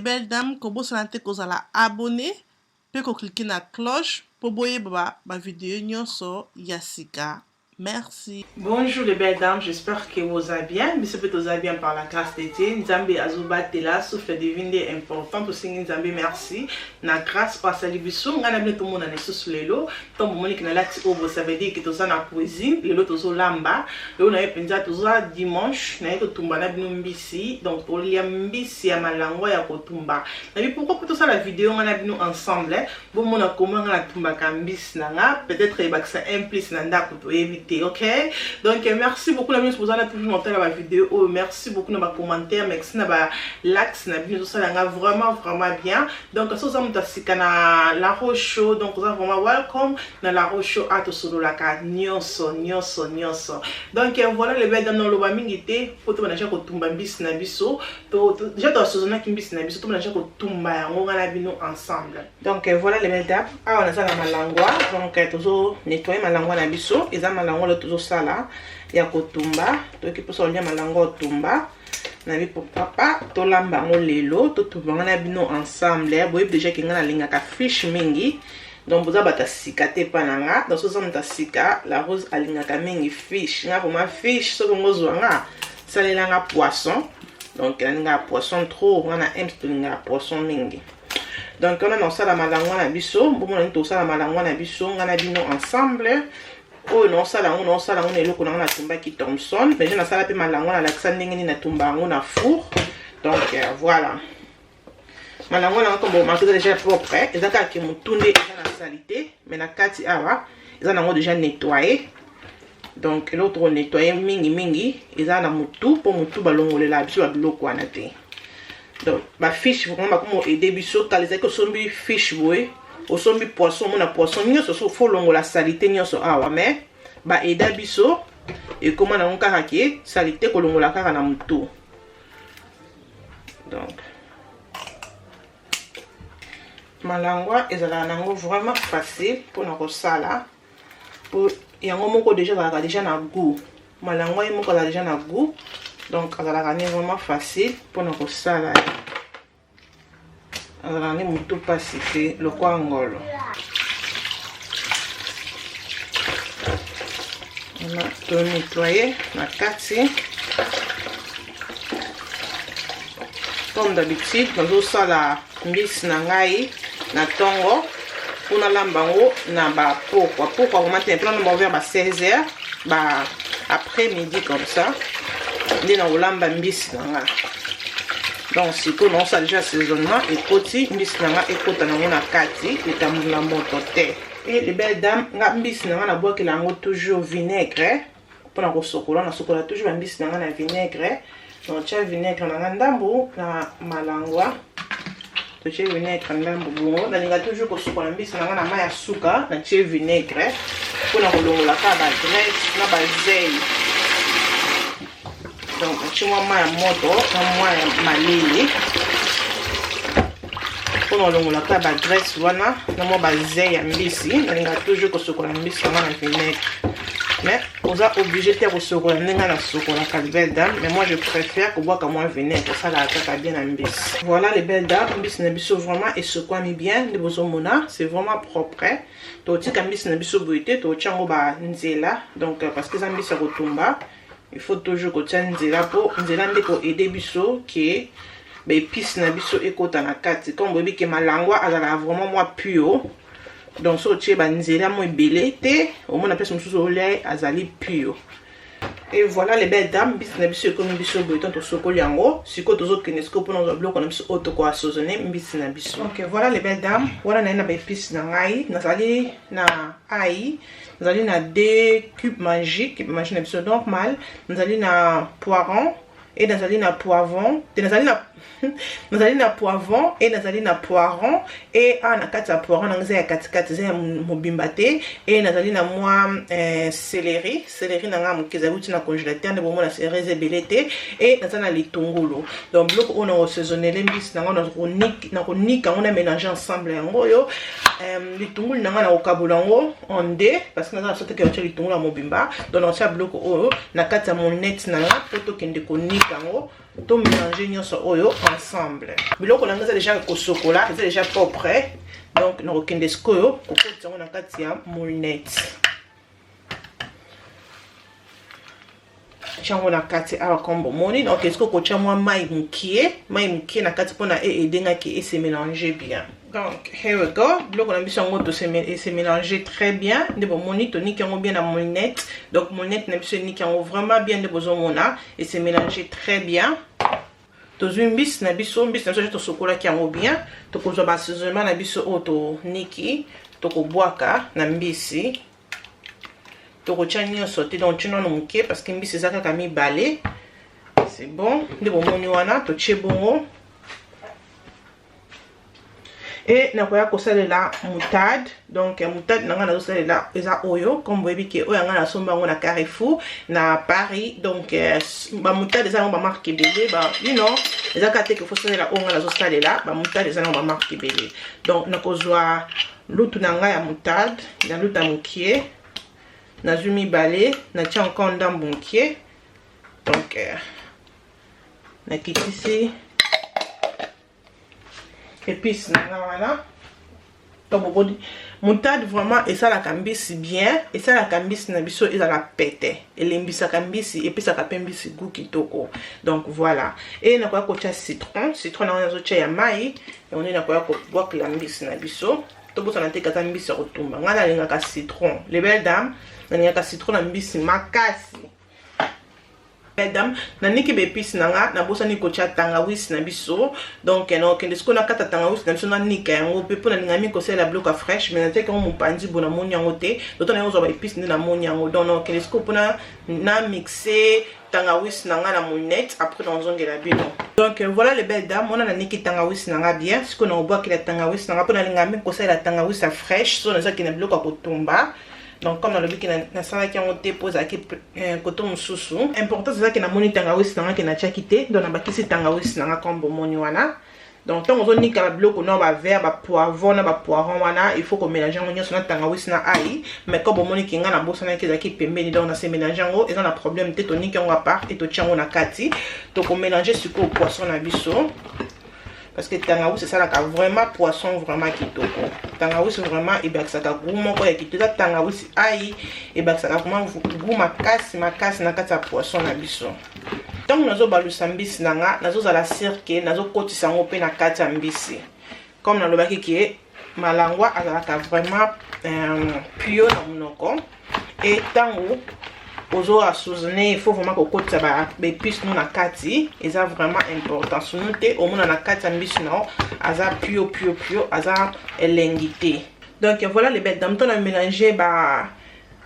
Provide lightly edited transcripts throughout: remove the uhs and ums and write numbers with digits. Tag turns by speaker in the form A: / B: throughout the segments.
A: belles dames, kobosana te kozala abonné pe ko cliquer na cloche po boyeba ba video nyonso ya sika. Merci.
B: Bonjour les belles dames, j'espère que vous allez bien. Biso pe toza bien par la grâce de Dieu. Nzambe azobatela souffle de vie nde important tosengi Nzambe merci na grâce oyo asali biso. Ngai na bino tomona lisusu lelo. Ntango bomoni ke nalati oyo ça veut dire que toza na cuisine, lelo tozolamba. Lelo na ye mpenza toza dimanche, na ye totumba na bino mbisi. Donc tolia mbisi ya malangwa ya kotumba. Nabi pourquoi po tosala video ngai na bino ensemble. Bomona comment nga natumbaka mbisi na nga, peut-être ebakisa un plus na ndako toyebi te, ok? Donc merci beaucoup na bino boza na toujours na ba vidéo oyo, merci beaucoup na ba commentaires, merci na ba likes na bino tosala nga vraiment vraiment bien. Donc so oza moto ya sika na La Rose Show, donc oza vraiment welcome na La Rose Show, a tosololaka nyonso nyonso nyonso. Donc voilà les belles dames, naloba mingi te po tobanda deja kotumba mbisi na biso, déjà toasozonaki mbisi na biso, tobanda deja kotumba yango nga na bino ensemble. Donc voilà les belles dames, awa naza na malangwa, donc tozo nettoyer malangwa na biso, eza malangwa lo tozosala ya kotumba, toyoki mposa kolia malangwa otumba na bi pourquoi pas tolamba yango lelo, totumba ngo na bino ensemble. Boyebi déjà ke nga nalingaka fish mingi, donc boza bato ya sika te epa na nga, donc soza moto ya sika, La Rose alingaka mingi fish. Nga vraiment fish soki ongo ozwa nga salelanga poisson, donc nalingaka poisson trop, nga na ems tolingaka poisson mingi. Donc wana naosala malangwa na biso, bomona nini tosala malangwa na biso nga na bino ensemble. Oyo naosala yango, naosala yango na eloko na nga natumbaki Thomson, mais je nasala mpe malangwa, nalakisa ndenge nini natumba yango na four. Donc voilà malangwa na nga kombo marke eza déjà propre, eza kaka ke motu nde eza na salite, mais na kati awa eza nango déjà nettoyé. Donc eloko toko nettoyer mingi mingi eza na motu, mpo motu balongolela biso ba biloko wana te. Donc ba fiche vraiment bakoma aider biso. Kala ezalaki osombi fiche boye, osombi poisson, omona poisson nyonso so fo longola salite nyonso awa, mais ba aida biso ekoma nango kaka ke salite kolongola kaka na motu. Donc malangwa ezalaka nango vraiment facile mpona kosala, po yango moko déjà ezalaka déjà na goût. Malangwa ye moko azala déjà na goût, donc azalaka ne vraiment facile mpona kosala, azalaka ne motu mpasi te lokwa ngolo. Wana to nettoyer na kati comme d'habitude. Nazosala mbisi na ngai na ntongo mpo nalamba yango na bapokwa pokwa vraiment te, mpo nalamba yango vers ba 16 heures ba après midi comme ça nde nakolamba mbisi na nga. Donc sikoyo naosala déjà assaisonnement, ekoti mbisi na nga, ekota nango na kati, etambola moto te. Et les belles dames, nga mbisi na nga nabwakela yango toujours vinaigre mpona kosokola, nasokola toujours bambisi na nga na vinaigre. Donc tia vinaigre na nga ndambu na malangwa, totie vinaigre ndambu bongo. Nalinga toujours kosokola mbisi na nga na mai ya suka, natie vinaigre mpona kolongola kaka ba graisse na ba zei. Donc natie mwa mai ya moto na mwa ya malili mpona kolongola kaka ba graisse wana na mwa ba zei ya mbisi. Nalinga toujours kosokola mbisi na nga na vinaigre, mais oza obligé te kosokola ndenge nasokolaka les belles dames, mais moi je préfère kobwaka mwa vinaigre, kosalaka kaka bien na mbisi. Voilà les belles dames, mbisi na biso vraiment esokwami bien nde bozomona, c'est vraiment propre. Totika mbisi na biso boye te, totia yango ba nzela, donc parce que eza mbisi ya kotumba, il faut toujours kotia nzela po nzela nde ko aider biso ke ba épices na biso ekota na kati. Comme boyebi ke malangwa azalaka vraiment mwa pio, donc so otie ba nzela mo ebele te, omona place mosusu olia ye azali pio. Et voilà les belles dames, mbisi na biso ekomi biso boye, tant tosokoli yango. Sikoyo tozokende sikoyo mpona kozwa biloko na biso oyo tokoassaisonner mbisi na biso. Ok, voilà les belles dames, wana naye na ba épices na ngai, nazali na ail, nazali na 2 cubes magiques, cube magique na biso normal, nazali na poiron et nazali na poivron, te nazali na nazali na poivron et nazali na poiron, et awa na kati ya poiron nanga eza ya katikati, eza ya mobimba te, et nazali na mwa céleri, céleri na nga moke ezali wuti na congélateur nde bomona céleri eza ebele te, et naza na litungulu. Donc biloko oyo nakosaisonnele mbisi na nga, nakonika yango na mélange ensemble yango oyo. Litungulu na nga nakokabola yango en deux parce que naza na sote ke natia litungulu ya mobimba, donc nakotia biloko oyo na kati ya monete na nga po tokende konika yango, to mélange nyonso oyo. oyo ensemble. Biloko na ngai eza deja kosokola, eza deja propre, donc nakokende sikoyo kokotisa yango na kati ya moulinette. Yango na kati awa comme bomoni, donc est-ce que kotia mwa mai mokie, mai mokie na kati mpona e edengaki e se mélanger bien. Donc here we go, biloko na biso yango e se mélanger très bien. Nde bomoni toniki yango bien na moulinette, donc moulinette na biso eniki yango vraiment bien. Nde bozomona e se mélanger très bien. Tozwi mbisi na biso, mbisi na biso tosokolaki yango bien. Tokozwa ba assaisonnement na biso oyo toniki, tokobwaka na mbisi, tokotia nyonso te, donc tie nano moke parce que mbisi eza kaka mibale. C'est bon, nde bomoni wana totie bongo. E nakoya kosalela moutarde, donc moutarde na ngai nazosalela eza oyo, comme boyebi ke oyo ya ngai nasomba yango na Carrefour na Paris. Donc bamoutarde eza yango bamarque ebele, ba you know eza kaka te ke faut salela oyo ngai nazosalela. Bamoutarde eza yango bamarque ebele. Donc nakozwa lutu na ngai ya moutarde, na lutu ya mokie, nazwi mibale, natia encore ndambu mokie. Donc nakitisi épice na nga wana. To boboni moutarde vraiment esalaka mbisi bien, esalaka mbisi na biso ezala pete, elembisaka mbisi, epesaka mpe mbisi goût kitoko. Donc voilà, e nakoya kotia citron. Citron nango nazotia ya mai, yango nde nakoya kobwakela mbisi na biso. Tobosana te kaza mbisi ya kotumba. Ngai nalingaka citron, les belles dames, nalingaka citron na mbisi makasi. Belle dame, naniki baépice na nga, nabosani kotia tangawisi na biso. Donc nakokende sikoyo nakata tangawisi na biso, nanika yango mpe, mpo nalinga mingi kosalela biloko ya fraîche. Mais natiaki yango mopanzi bo, namoni yango te. Toto na yango ozwa baépice nde namoni yango. Donc nakokende sikoyo mpona na mixe tangawisi na nga na moulinette, après nazongela bino. Donc voilà, les belles dames, wana naniki tangawisi na nga bien. Sikoyo nakobwakela tangawisi na nga, mpo nalinga mingi kosalela tangawisi ya fraîche so nazalaki na biloko ya kotumba. Donc comme nalobiki, nasalaki yango te mpo ezalaki koto mosusu. Importance ezalaki namoni tangawisi na nga ke natiaki te, donc nabakisi tangawisi na nga comme bomoni wana. Donc ntango ozonika babiloko na bavert, bapoivron na bapoiron wana, il faut komélange yango nyonso na tangawisi na ai. Mais comme bomoniki, nga nabosanaki, ezalaki pembeni, donc nase mélange yango, eza na problème te. Toniki yango à part e totia yango na kati. Tokomélange sikoyo poisson na biso, parce que tangawisi esalaka vraiment poisson vraiment kitoko. Tangawisi vraiment ebakisaka goût moko ya kitoko. Eza tangawisi ai ebakisaka vraiment goût makasi makasi na kati ya poisson na biso. Ntango nazobalusa mbisi na nga, nazozala sûre ke nazokotisa yango mpe na kati ya mbisi. Comme nalobaki ke malangwa azalaka vraiment pio na monoko, e ntango ozo assaisonner, il faut vraiment kokotisa baépice no na kati, eza vraiment important. Sinon te, omona na kati ya mbisi na yo aza pio pio pio, aza elengi te. Donc voilà, les belles dames, tona mélanger ba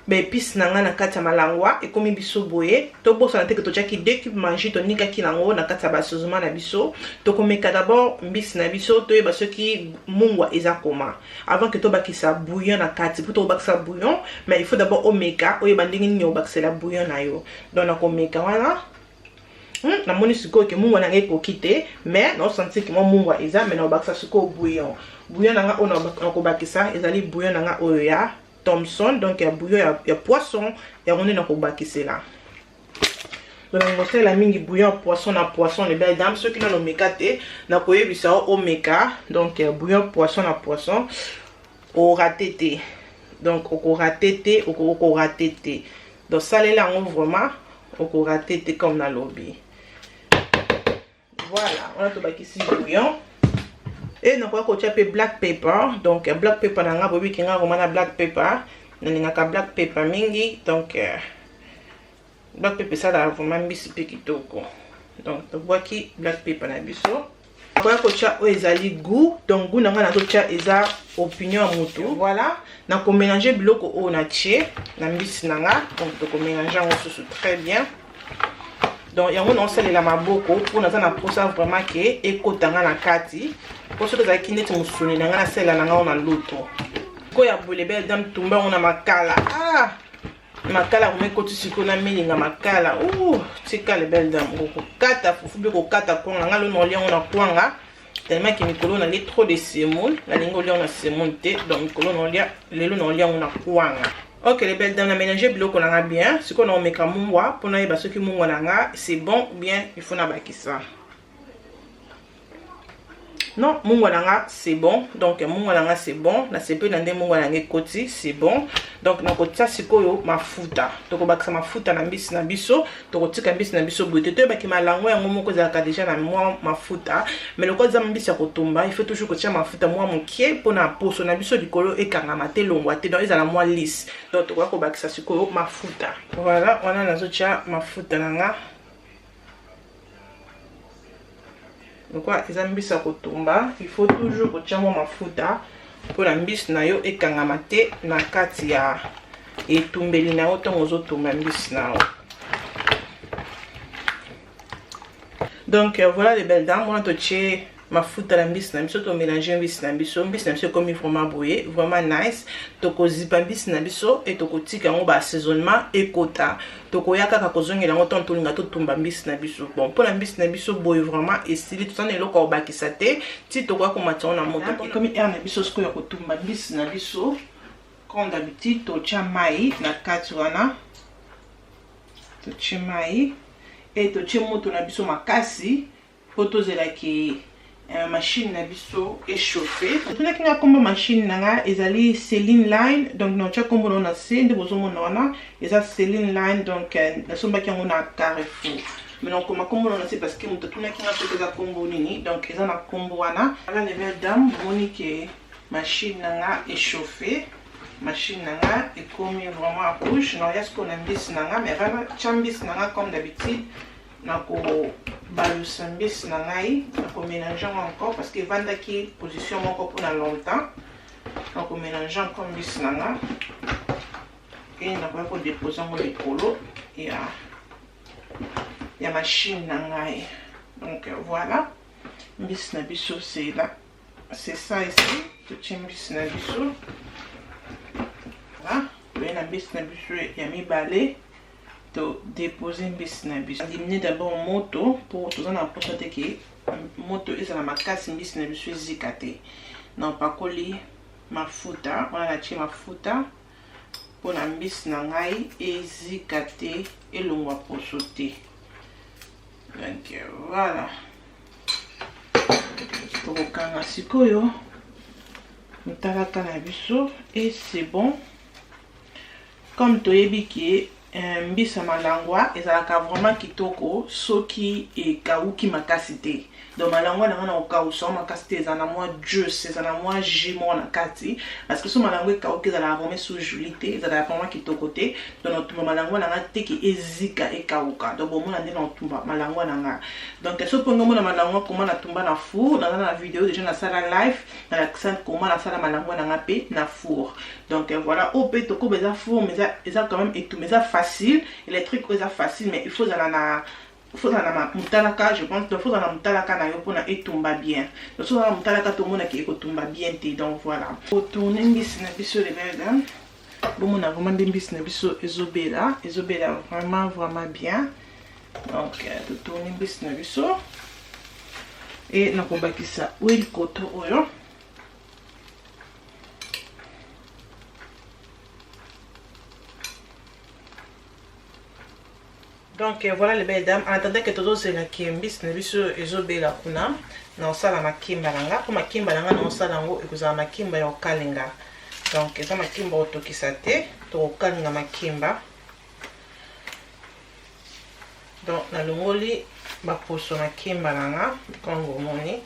B: baépice na ngai na kati ya malangwa, ekomi biso boye. Tobosana te ke totiaki deux cube Maggi, tonikaki yango na kati ya baassaisonnement na biso. Tokomeka d'abord mbisi na biso, toyeba soki mungwa eza koma, avant ke tobakisa bouillon na kati. Po tobakisa bouillon, mais il faut d'abord omeka, oyeba ndenge nini obakisela bouillon na yo. Donc nakomeka wana, namoni sikoyo ke mungwa na ngai ekoki te, mais naosentir ke mwa mungwa eza, mais naobakisa sikoyo bouillon. Bouillon na ngai oyo nakobakisa ezali bouillon na ngai oyo ya Thomson, donc ya bouillon ya poisson, yango nde nakobakisela. Donc nakosalela mingi bouillon ya poisson na poisson. Les belles dames, soki nano omeka te, nakoyebisa yo omeka. Donc bouillon poisson na poisson, orater te, donc okorater te, okorater te. Donc salela yango vraiment, okorater te comme nalobi. Voilà, wana tobakisi bouillon e nakoya kotia mpe black pepper. Donc black pepper na nga, boyebi nga vraiment na black pepper, nalingaka black pepper mingi. Donc black pepper esalaka vraiment mbisi mpe kitoko. Donc tobwaki black pepper na biso. Nakoya kotia oyo ezali goût. Donc goût na ngai nazotia eza opinion ya motu. Voilà, nakomélange biloko oyo natie na mbisi na nga. Donc tokomélange yango susu très bien. Donc yango naosalela maboko mpo naza na mposa vraiment ke ekota nga na kati, mpo soki ezalaki neti mosuni na ngai, nasalela na ngai na luto ko ya boye. Belle dame, tumba yango na makala. Ah, makala yango ekoti sikoyo na milinga makala. Tika, les belles dames, okokata fufu mpe kokata kwanga. Ngai lelo naolia yango na kwanga, tellement ke mikolo nalie trop de semoule, nalingi olia yango na semoule te. Donc mikolo naolia, lelo naolia yango na kwanga. Ok, les belles dames, na mélange biloko na nga bien. Sikoyo na omeka mungwa mpo nayeba soki mungwa na nga c'est bon ou bien il faut nabakisa. Non, mungwa na nga c'est bon. Donc mungwa na nga c'est bon, nasepeli na nde mungwa na nga ekoti, c'est bon. Donc nakotia sikoyo mafuta, tokobakisa mafuta na mbisi na biso. Tokotika mbisi na biso boye te, toyebaki malango yango moko ezalaka deja na mwa mafuta, mais lokola eza mbisi ya kotumba, il faut toujours kotia mafuta mwa mokie mpona poso na biso likolo ekangama te, longwa te, donc ezala mwa lisse. Donc tokoya kobakisa sikoyo mafuta. Voilà, wana nazotia mafuta na nga. Lokola eza mbisi ya kotumba, il faut toujours kotia mwa mafuta mpona mbisi na yo ekangama te na kati ya etumbeli na yo ntango ozotumba mbisi na yo. Donc voilà les belles dames, wana totie mafuta na mbisi na biso, tomélange mbisi na biso. Mbisi na biso ekomi vraiment boye, vraiment nice. Tokozipa mbisi na biso e tokotika yango ba assaisonnement ekota. Tokoya kaka kozongela yango ntango tolinga totumba mbisi na biso. Bon, mpona mbisi na biso boye vraiment esili, toza na eloko ya kobakisa te ti tokoya komatisa yango na moto. Ekomi heure na biso sikoyo ya kotumba mbisi na biso. Comme d'habitude, totia mai na kati wana, totie mai e totie moto na biso makasi mpo tozelaki machine na biso echauffe. Otunaki nga nkombo machine na nga, ezali Celine Line. Donc natia nkombo na na se nde bozomona wana, eza Celine Line. Donc nasombaki yango na Carrefour, mais nakoma nkombo na na se parce que moto atunaki nga soki eza nkombo nini. Donc eza na nkombo wana. Voilà les belles dames, bomoni ke machine na nga echauffe, machine na nga ekomi vraiment à couche. Naoya sikoyo na mbisi na nga, mais avant tia mbisi na nga, comme d'habitude nakobalusa mbisi na ngai, nakomélange yango encore parce que evandaki position moko mpona longtemps. Nakomélange encore mbisi na nga e nakoya kodépose yango likolo ya machine na ngai. Donc voilà, mbisi na biso c'est là, c'est ça ici. Totie mbisi na biso, voilà, toye na mbisi na biso ya mibale, todépose mbisi na biso. Diminuer d'abord moto mpo toza na mposa te ke moto ezala makasi, mbisi na biso ezika te. Napakoli mafuta wana, natie mafuta mpona mbisi na ngai ezika te, elongwa poso te. Donc voilà, tokokanga sikoyo motalaka na biso et c'est bon. Comme toyebi ke mbisi ya malangwa ezalaka vraiment kitoko soki ekawuki makasi te. Donc malangwa na nga na kokawusa ngo makasi te, eza na mwa juice, eza na mwa jus moko na kati, parce que so malangwa ekawuki, ezalaka vraiment so joli te, ezalaka vraiment kitoko te. Donc natumba malangwa na nga te ke ezika, ekawuka. Donc bomona nde natumba malangwa na nga. Donc so mpo omona malangwa koma natumba na four, naza na video déjà nasala live, nalakisa koma nasala malangwa na nga mpe na four. Donc voilà, oyo mpe tokoba eza four, mais eza quand même etumba, eza facile. Électrique oyo eza facile, mais il faut ozala na, faut ozala na motalaka, je pense. Donc faut ozala na motalaka na yo mpona etumba bien. Donc so ozala na motalaka, tomonaki ekotumba bien te. Donc voilà, otourne mbisi na biso, les belles dames. Bomona vraiment nde mbisi na biso ezobela, ezobela vraiment vraiment bien. Donc totourne mbisi na biso e nakobakisa huile koto oyo. Donc voilà les belles dames, en attendant que tozozelaki mbisi na biso ezobela kuna, naosala makimba na nga. Mpo makimba na nga naosala yango, ekozala makimba ya kokalinga. Donc eza makimba otokisa te, tokokalinga makimba. Donc nalongoli baposo makimba na nga. Ntango omoni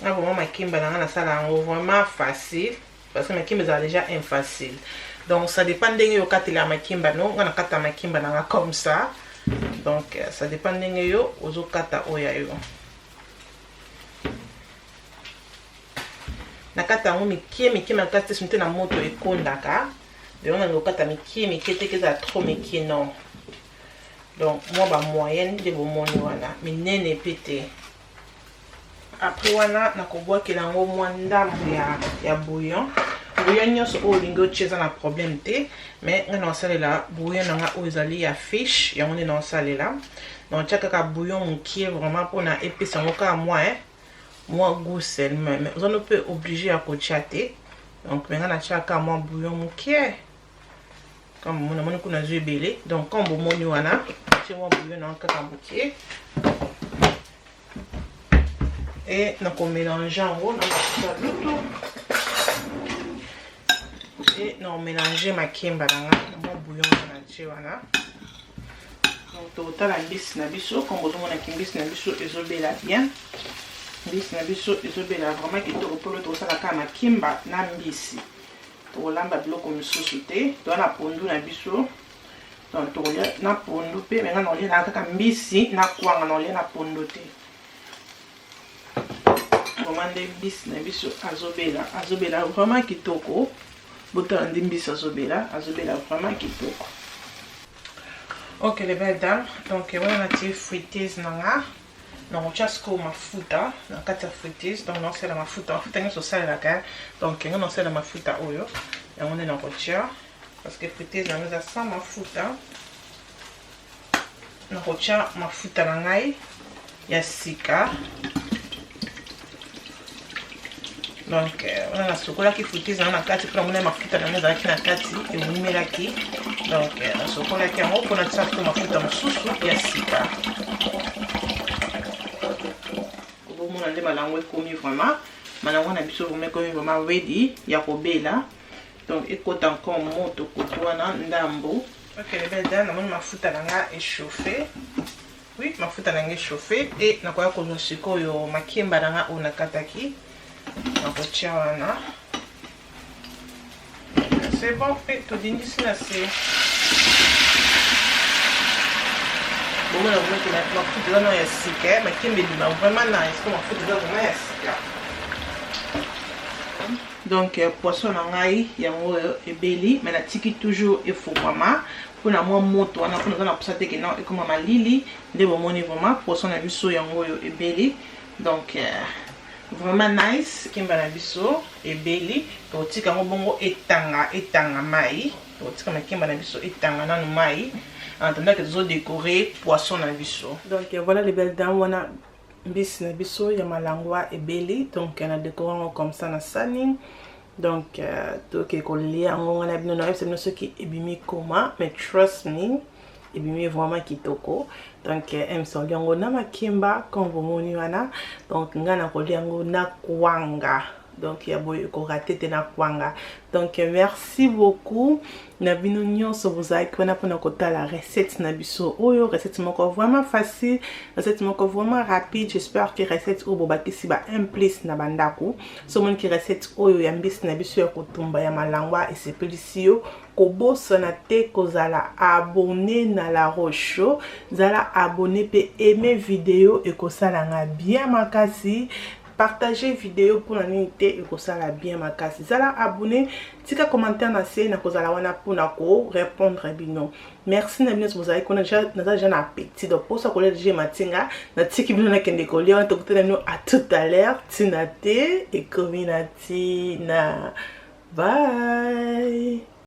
B: nga vraiment makimba na nga nasala yango vraiment facile, parce que makimba ezala déjà infacile. Donc ça dépend ndenge yo okatela makimba. No nga nakata makimba na nga comme ça. Donc ça dépend ndenge yo ozokata oyo ya yo. Nakata yango mike mike makasi te, soki te na moto ekondaka. Donc nanga okata mike mike te ke ezala trop mike, non. Donc mwa bamoyenne nde bomoni wana, minene mpe te. Après wana nakobwakela yango mwa ndambo ya bouillon. Bouillon nyonso oyo olingi otie eza na problème te, mais ngai naosalela bouillon na nga oyo ezali ya fish, yango nde naosalela. Naotia kaka bouillon mokie vraiment mpona epesa yango kaka mwa goût seulement, mais oza no mpe obligé ya kotia te. Donc mais ngai natia kaka mwa bouillon mokie. Comme namoni kuna zwi ebele, donc comme bomoni wana, tie mwa bouillon na kaka mokie. E nakomélanger yango na mafuta lutu e nakomélanger makemba na nga na mwa bouillon wana natie wana. Donc tokotala mbisi na biso. Comme bozomonaki, mbisi na biso ezobela bien, mbisi na biso ezobela vraiment kitoko. Mpolo tokosala kaka makemba na mbisi, tokolamba biloko mosusu te. Toza na pondu na biso, donc tokolia na pondu mpe. Me nga nakolia na kaka mbisi na kwanga, nakolia na pondu te. Vraiment nde mbisi na biso azobela, azobela vraiment kitoko. Botala nde mbisi azobela, azobela vraiment kitoko. Ok, les belles dames, donc wana natie friteuse na nga, nakotia sikoyo mafuta na kati ya friteuse. Donc naosala mafuta, mafuta nyonso osalelaka. Donc nga naosala mafuta oyo, yango nde nakotia parce que friteuse yango eza sans mafuta. Nakotia mafuta na ngai ya sika. Donc wana nasokolaki friteuse yango na kati mpona mona mafuta na yango ezalaki na kati, ewumelaki. Donc nasokolaki yango mpona tia sikoyo mafuta mosusu ya sika. Bomona nde malango ekomi vraiment, malango na biso vraiment ekomi vraiment ready ya kobela. Donc ekota encore moto koto wana ndambo. Ok, les belles dames, namoni mafuta na nga echauffe. Oui, mafuta na nga echauffe e nakoya kozwa sikoyo makemba na nga oyo nakataki, nakotia wana. C'est bon. E todindisi na se. Bomona vraiment mafuta eza nano ya sika, makemba ebima vraiment nice po mafuta eza vraiment ya sika. Donc poisson na ngai yango oyo ebeli, mais natiki toujours efungwama mpona mwa moto wana, mpona eza na posa te ke non, ekoma malili. Nde bomoni vraiment poisson na biso yango oyo ebeli. Donc vraiment nice, makemba na biso ebeli. Tokotika yango bongo etanga, etanga mai. Tokotika makemba na biso etanga nanu mai en attendant que tozodécorer poisson na biso. Donc voilà, les belles dames, wana mbisi na biso ya malangwa ebeli. Donc na décorer yango comme ça na sani. Donc toke kolia yango ngai na bino. Nayebisa bino soki ebimi koma, mais trust me, ebimi vraiment kitoko. Donc msoli yango na makemba comme bomoni wana. Donc ngai nakolia yango na kwanga. Donc ya boye ekorater te na kwanga. Donc merci beaucoup na bino nyonso bozalaki wana mpona kotala recette na biso oyo. Recette moko vraiment facile, recette moko vraiment rapide. J'espère que recette oyo bobakisi ba un plus na bandako. So omoniki recette oyo ya mbisi na biso ya kotumba ya malangwa esepelisi yo, kobosana te kozala abonné na La Roche Show. Zala abonné mpe aime video, ekosalanga bien makasi. Partage video mpona nini te, ekosala bien makasi. Zala abonné, tika commentaire na se, nakozala wana mpona korépondre bino. Merci na bino nyonso bozalaki kuna. Naza déjà na appétit, donc mposa kolia déjà matinga. Natiki bino, nakende kolia wana. Tokutana bino à tout à l'heure. Ntina te ekomi na ntina. Bye.